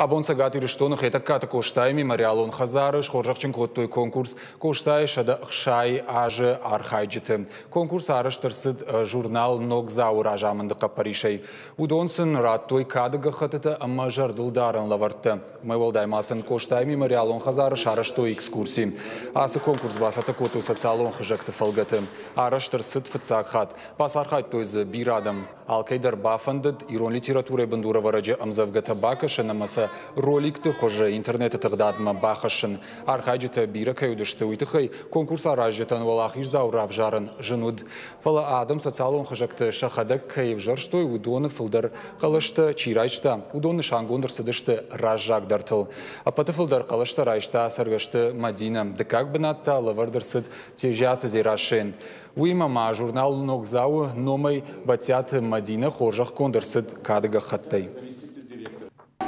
Абон Цӕгат Ирыстоны Хетӕгкаты Къостайы мемориалон хӕдзары схорзӕхджын кодтой конкурс «Къостайы 160 азы архайджыты». Конкурс арӕзт ӕрцыд журнал «Ногдзау-ы» разамынды хъӕппӕрисӕй. Уыдон сын радтой кады гӕххӕттытӕ ӕмӕ зӕрдылдарӕн лӕвӕрттӕ. Уымӕй уӕлдай ма сын Къостайы мемориалон хӕдзары сарӕзтой экскурси. Ацы конкурс бацӕттӕ кодтой социалон хызӕгты фӕлгӕты. Арӕзт ӕрцыд фыццаг хатт. Бацархайдтой дзы бирӕ адӕм. Алкӕй дӕр бафӕндыд ирон литературӕйы бындурӕвӕрӕджы ӕмдзӕвгӕтӕ бакӕсын ӕмӕ сӕ роликты хуызы интернеты тыгъдадмӕ бахӕссын. Архайджытӕ бирӕ кӕй уыдысты, уый тыххӕй конкурс аразджытӕн уӕлахиздзау равзарын зын уыд. Фӕлӕ адӕм социалон хызӕгты сӕхӕдӕг кӕй ӕвзӕрстой, уыдоны фылдӕр хъӕлӕстӕ чи райста, уыдон нысангонд ӕрцыдысты раззагдӕртыл. Ӕппӕты фылдӕр хъӕлӕстӕ райста Цӕргӕсты Мӕдинӕ. Дыккаг бынат та лӕвӕрд ӕрцыд Тезиаты Дзерассӕйӕн. Уыимӕ ма журнал «Ногдзау-ы» номӕй Бӕттиаты Мӕдинӕ хорзӕхгонд ӕрцыд кады гӕххӕттӕй.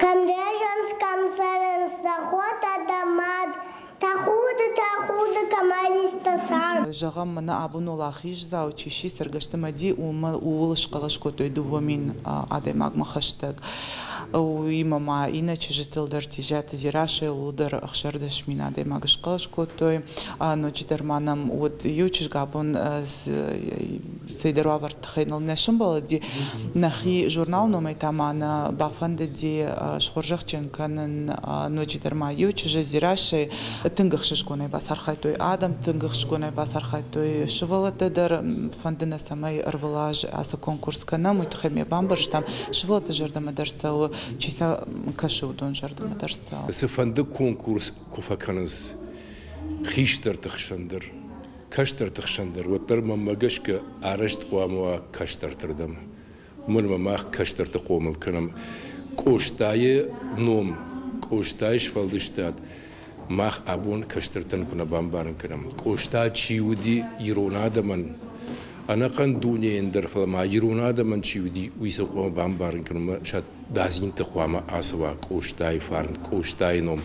Кӕм рӕзынц, кӕм цӕрынц дӕ хотӕ, дӕ мад, Тӕхуды, тӕхуды, кӕмӕн ис дӕ цард. Зӕгъӕм, мӕнӕ абон уӕлахиздзау чи сси Цӕргӕсты Мӕди, уымӕ ууыл схъӕлӕс кодтой 2000 адӕймагмӕ хӕстӕг. Уыимӕ ма иннӕ чызджытыл дӕр Тезиаты Дзерассӕйыл дӕр 16000 адӕймаг схъӕлӕс кодтой. Ноджыдӕр ма нӕм уыд иу чызг абон цӕйдӕр уавӕрты тыххӕй ныл нӕ сӕмбӕлыди. Нӕхи журнал номӕй та ма нӕ бафӕндыди схорзӕхджын кӕнын ноджыдӕр ма иу чызджы Дзерассӕйы. Тынг ӕхсызгонӕй бацархайдтой адӕм, тынг ӕхсызгонӕй бацархайдтой сывӕллӕттӕ дӕр. Фӕнды нӕ, цӕмӕй ӕрвылаз ацы конкурс кӕнӕм, уый тыххӕй ме бамбӕрстам, сывӕллӕтты зӕрдӕмӕ дӕр цӕуы, чи сӕ кӕсы, уыдон зӕрдӕмӕ дӕр цӕуы. Цыфӕнды конкурс куы фӕкӕнынц хистӕрты хсӕн дӕр, кӕстӕрты хсӕн дӕр, уӕддӕр мӕнмӕ гӕсгӕ арӕзт хъуамӕ уа кӕстӕрты рдӕм. Уымӕн ӕмӕ мах кӕстӕрты хъомыл кӕнӕм. Къостайы ном, Къостайы сфӕлдыстад мах абон кӕстӕртӕн куы нӕ бамбарын кӕнӕм. Къоста чи уыди ирон адӕмӕн, ӕнӕхъӕн дунейӕн дӕр, фӕлӕ ма ирон адӕмӕн чи уыди, уый сӕ хъуамӕ бамбарын кӕнӕм ӕмӕ сӕ дадзинты хъуамӕ ацӕуа Къостайы фарн, Къостайы ном.